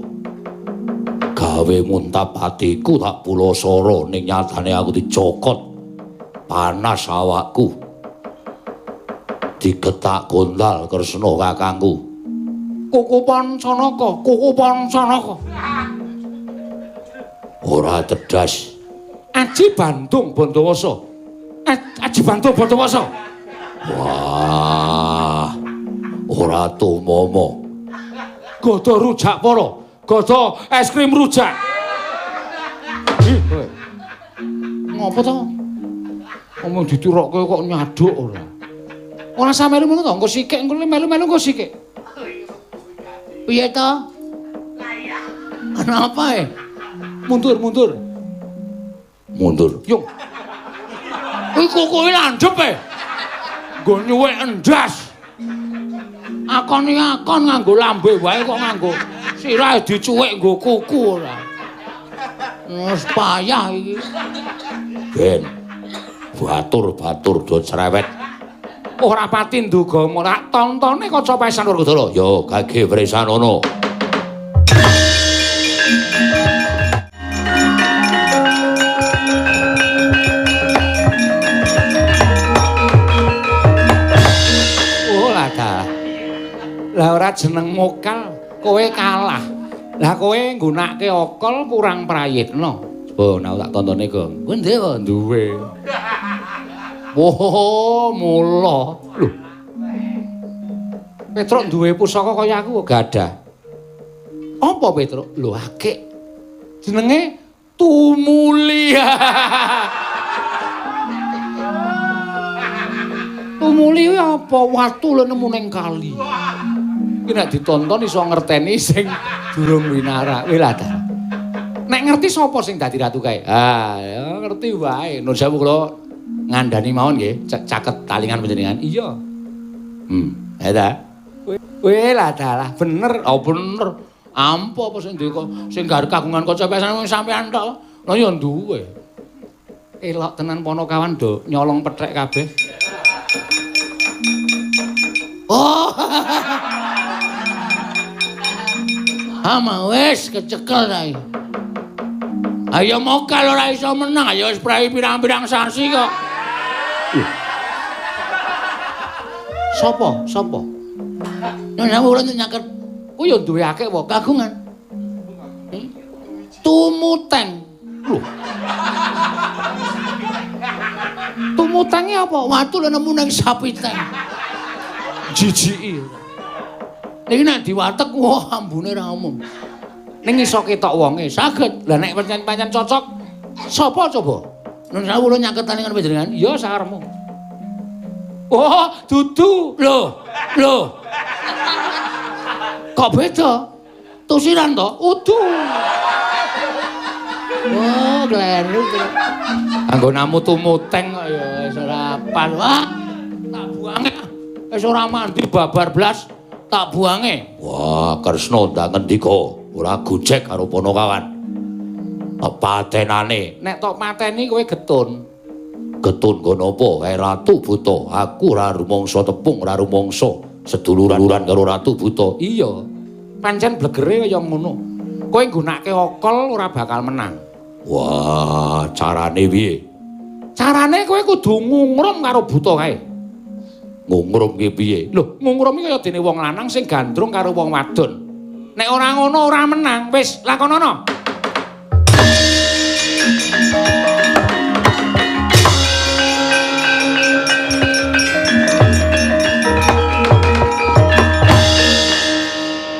Gawe muntap atiku tak pulasara ning nyatane aku dicokot. Panas awakku. Digetak gondal Kresna kakangku. Kukupan Sanaka, kukupan Sanaka. Ora tedas. Aji Bandung Bondowoso. Aji Bandung Bondowoso. Wah. Ora tumomo. Gada rujak para. Gada es krim rujak. Ih, kowe. Ngopo to? Omong ditirokke kok nyaduk ora. Ora usah melu ngono to, engko sikik engko melu-melu engko sikik. Piye to? Kenapa e? Mundur, mundur. Mundur. Yung. Kuwi kukuhe landhep e. Nggo nyuwek endas. Akon akon nganggo lambe wae kok nganggo sirahe dicuwek nggo kuku ora. Wis payah iki. Ben. Batur-batur do cerewet. Ora pati nduga ora tontone kaca pesan Werkudara. Ya gage wresanono. Oh lah ta. Lah ora jeneng mokal, kowe kalah. Lah kowe nggunakake akal kurang prayitna. Oh, nek tak tontone, Gong. Kuwi ndek kok duwe. Oh, mula. Lho. Petruk duwe pusaka kaya aku kok gadah. Apa Petruk? Lho akik. Jenenge Tumuli. Tumuli kuwi apa? Watu lho nemu ning kali. Iki nek ditonton iso ngerteni sing durung winara. Kuwi lah ta. Nek ngerti sapa sing dadi ratu kae? Ah, ya ngerti wae. Nun sewu kula ngandani mawon nggih, caket talingan panjenengan. Iya. Ya ta. Kowe lah dalah bener. Oh bener. Ampo apa sing duwe sing kagungan kaca pesan sampean tok. Lah ya duwe. Elok tenan Ponokawan do nyolong pethek kabeh. Oh. Ama wis kecekel ta iki. Ayo mokal ora iso menang, ayo wis prei pirang-pirang sasi kok. Sopo? Sopo? Nek kula nyaket ku ya duwe akeh wae kagungan. Tumuteng. Lho. Tumutange apa? Watu lho nemu nang sapiteng. Jijiki. Niki nek diwatek wah ambune ra umum. Ning iso ketok wonge saged. Lah nek pancen-pancen cocok sapa coba? Nun sewu kula nyaket talingan panjenengan. Ya sakarepmu. Oh, dudu. Lho, lho. Kok beda? Tusiran to? Udu. Oh, kleru. Anggonamu tumuteng kok ya wis ora pas. Wah, tak buange. Wis ora mandi babar blas, tak buange. Wah, Kresna ndak ngendika, ora gojek karo Ponokawan. Patenane. Nek tok pateni kowe getun. Getun nggo napa? Kae Ratu Buta. Aku ora rumangsa tepung, ora rumangsa seduluran karo Ratu Buta. Iya. Pancen blegere kaya ngono. Kowe nggunakake akal ora bakal menang. Wah, carane piye? Carane kowe kudu ngungrum karo buta kae. Ngungrum ki piye? Lho, ngungrum iki kaya dene wong lanang sing gandrung karo wong wadon. Nek ora ngono ora menang. Wis, lakonono.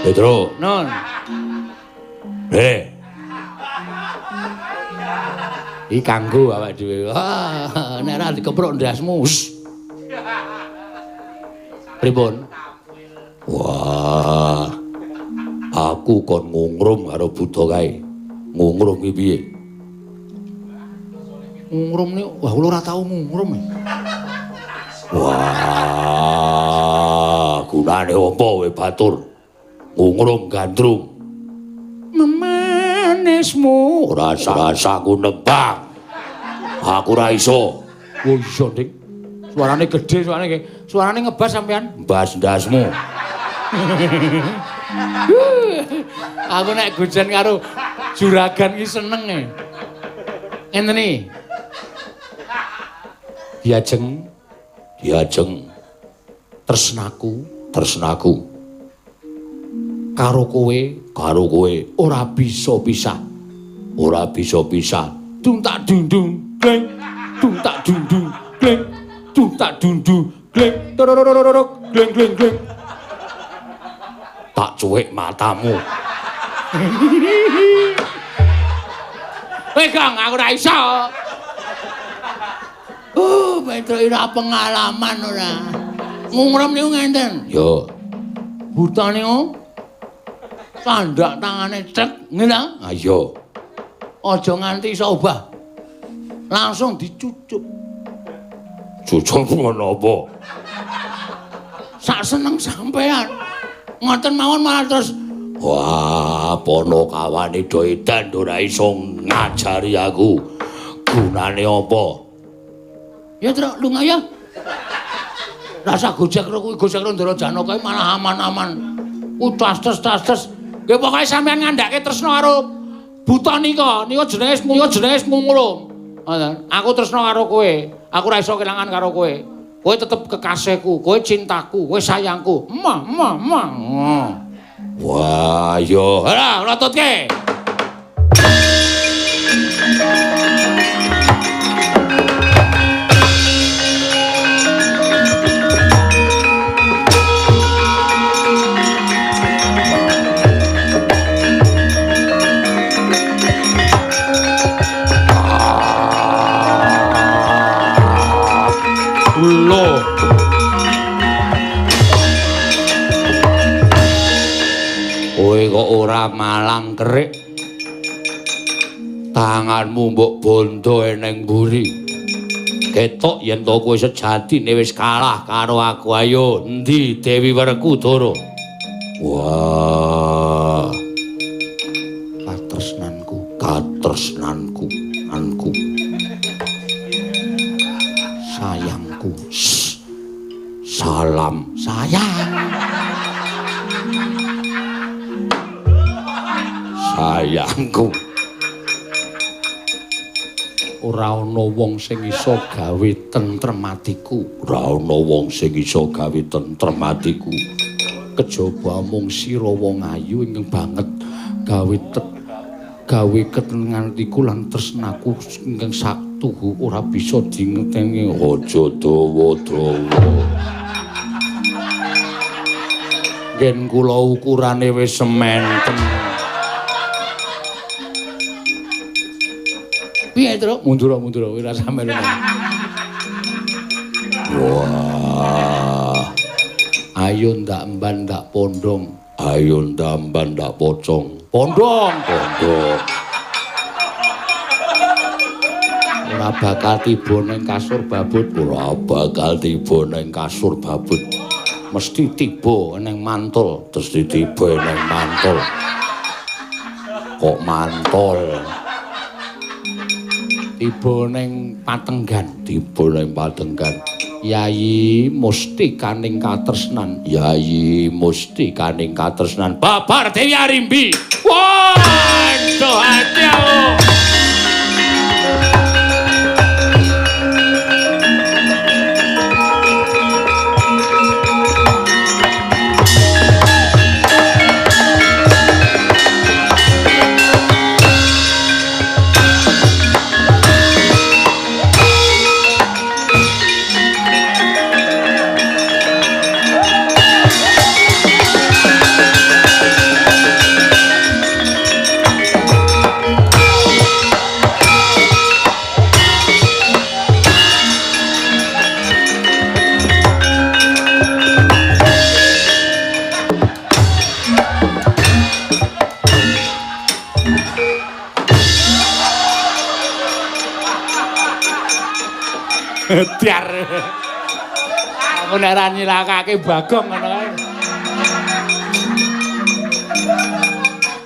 Petro. Non. Iki kanggo awake dhewe. Wah, nek ora dikeprok ndasmu. Pripun? Wah. Aku kon ngungrum karo buta kae. Ngungrum ki piye? Ngungrum niku, wah kula ora tau ngungrum. Wah, gunane apa kowe batur? Ngungrum gandrung. Memanismu ora rasa aku nembang. Aku ora iso. Oh iya, Dik. Suarane gedhe, suarane nggih. Suarane ngebas sampean. Mbas ndasmu. Aku nek gojen karo juragan iki seneng e. Ngenten iki. Diajeng, diajeng tresnaku, tresnaku. Karo kowe, karo kowe ora bisa pisah. Ora bisa pisah. Dung tak dung dung gleng, dung tak dung dung gleng, dung tak dung dung gleng, torororororok gleng gleng gleng. Tak cuwik matamu. Weh, Kang, aku ora iso. Petro ora pengalaman ora. Ngungrem niku ngenten. Yo. Buta niku sandak tangane cek, nggih ta? Ayo. Aja nganti iso obah. Langsung dicucup. Cucup ngono apa? Sak seneng sampean. Ngoten mawon malah terus wah, Ponokawane do edan ora iso ngajari aku. Gunane apa? Ya, Truk, lunga ya. Rasa gojek karo kuwi gojek karo Ndara Janaka malah aman-aman. Ku tas-tas. Nggih pokoke sampean ngandhake tresna karo buta nika. Nika jenenge Ngungrum. Ngoten. Aku tresna karo kowe. Aku ora iso kelangan karo kowe. Kowe tetep kekasihku, kowe cintaku, kowe sayangku. Ma ma ma. Wah, yo. Ora, lototke. Lho. Kowe kok ora malang kerik. Tanganmu mbok bondo eneng mburi. Ketok yen to kowe sejatine wis kalah karo aku. Ayo, endi Dewi Werkudara? Wah. Katresnanku, katresnanku, anku. Sayangku. Salam sayang. Sayangku. Ora ana wong sing iso gawe tentrem atiku. Ora ana wong sing iso gawe tentrem atiku. Kejaba mung sira wong ayu ingkang banget gawe ketenangan atiku lan tresnaku ingkang saktuhu ora bisa dingerteni. Aja dawa-dawa. Yen kula ukurane wis sementen. Piye, Truk? Mundur, ora sampe. Wah. Ayo ndak emban ndak pondong. Ayo ndak emban ndak pocong. Pondong, pondong. Ora bakal tiba ning kasur babut, ora bakal tiba ning kasur babut. Mesti tiba ning mantul, mesti tiba ning mantul. Kok mantul? Tiba ning patenggan, tiba ning patenggan. Yayi mustikaning katresnan, Yayi mustikaning katresnan. Babar Dewi Arimbi. Waduh, ati aku. Biar aku nek ora nyilakake Bagong ngono kae.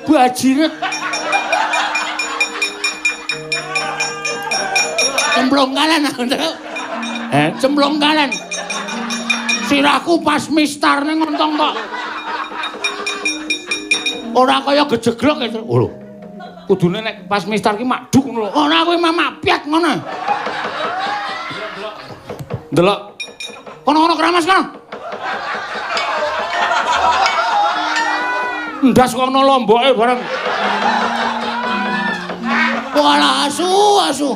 Bajiret. Cemplung kalen aku, Truk. Cemplung kalen. Sirahku pas mistar ning ngontong kok. Ora kaya gejeglok ya, Truk. Lho. Kudune nek pas mistar ki makduk ngono lho. Ora kuwi mamak piak ngono. Ndelok. Kono-kono keramas kono. Ndas kok ana lomboke bareng. Walah asu, asu.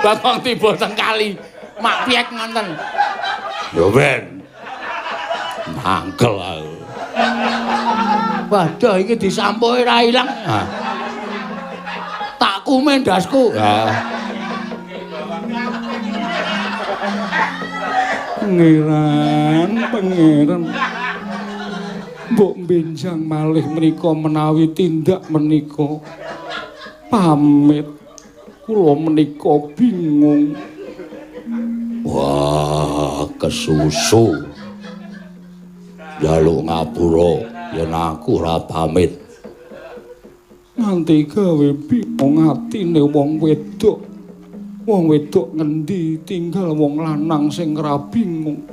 Bagong tiba teng kali. Mak piek ngonten. Ya ben. Mangkel aku. Waduh iki disampuhi ra ilang. Tak kumen ndasku. Pangeran, pangeran. Mbok benjang malih menika menawi tindak menika. Pamit. Kula menika bingung. Wah, kesusu. Njaluk ngapura yen aku ora pamit. Nganti gawe bingung atine wong wedok. Wong wedok ngendi tinggal wong lanang sing ora bingung.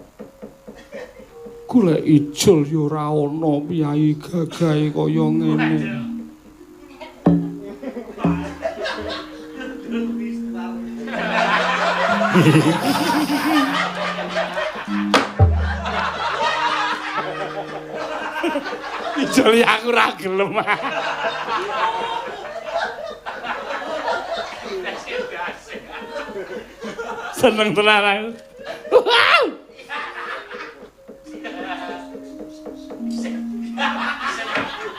Golek ijol ya ora ana piyayi gagahe kaya ngene. Ijol aku ora gelem. Seneng tenan aku.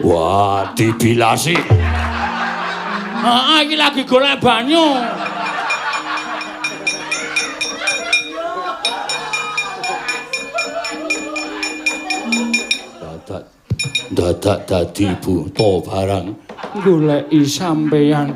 Wah, dibilasi. Heeh, iki lagi golek banyu. Dadak dadi buta barang goleki sampeyan.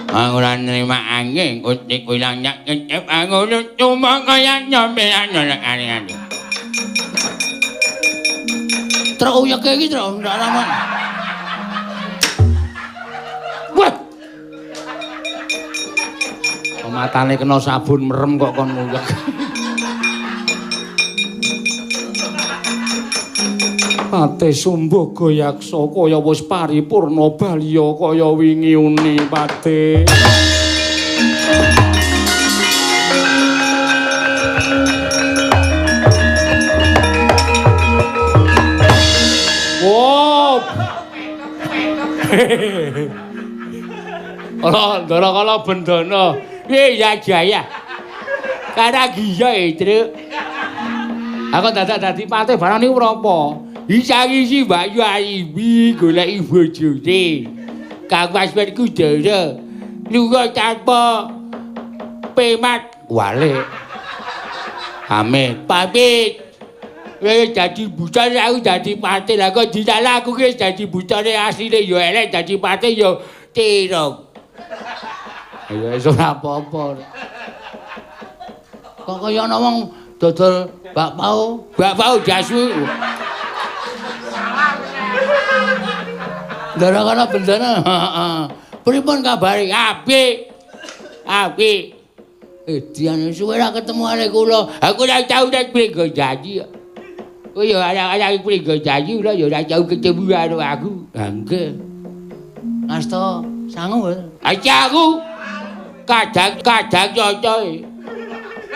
Aku ora nrima angin utik ilang nyak ngecep aku cuma kaya nyampean nolak aneh-aneh. Truk uyeke iki truk ndak rawan. Wah. Matane kena sabun merem kok kon nguyek. Pate Sumbaga Yaksa kaya wis paripurna balya kaya wingi uni pate. Wow. Ala ndara kala bendana. Piye ya Jaya? Karagiya e, Truk. Aku dadak dadi pate barang niku prapa? Isang-isi Mbak Yu Aibi goleki bojone. Kang Mas Werku Dara lunga tanpa pemat walik. Amit. Pamit. Wis dadi buta aku dadi pate. Lah kok disalah aku ki dadi butane asline ya elek dadi pate ya terong. Ya wis ora apa-apa. Kok kaya ana wong dodol bakpao, bakpao jasu. Ndara kana bendana. Heeh. Pripun kabare? Apik. Apik. Dian suwe ra ketemu arek kula. Aku ora tau nek Pringgojanji kok. Kowe ya arek Pringgojanji ora ya ora tau ketemu karo aku. Ha nggih. Asta sangu. Aja aku kadang-kadang cocoke.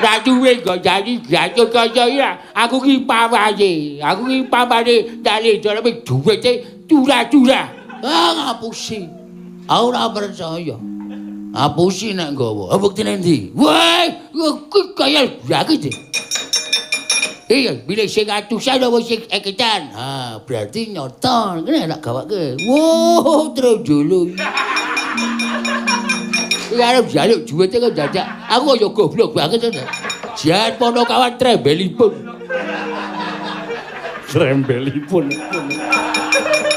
Ratu Pringgojanji gaco kaca iki aku ki pamane. Aku ki pamane dali daleme duwite curah-curah. Ah ngapusi. Aku ora percaya. Ngapusi nek nggawa. Buktine endi? Wah, kuwi kaya banget. Iya, bila sing atusan apa sing eketan. Ha, berarti nyata. Kene tak gawake. Wow, terus dulu. Iki arep njaluk duwite kok dadak. Aku kaya goblok banget to. Jan Ponokawan trembelipun. Trembelipun.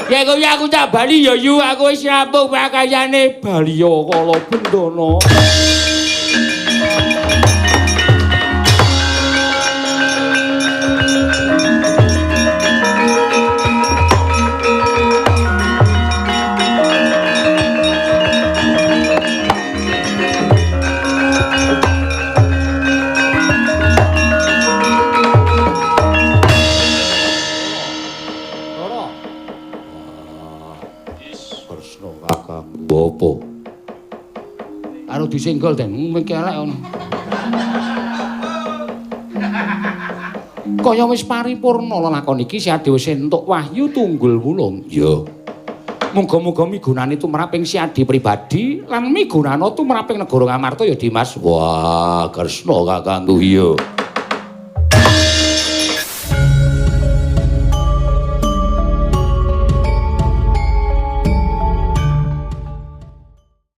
Ya kok aku tak bali ya yu, aku wis rampung pakayane baliya kala bendana. Kakangku apa? Karo disenggol den, miki elek ngono. Kaya wis paripurna lelakon iki Siadi wis entuk wahyu tunggul wulung. Ya. Muga-muga migunani tumrap ing Siadi pribadi lan migunana tumrap ing negara Ngamarta ya Dimas. Wah, Kresna kakangku iya.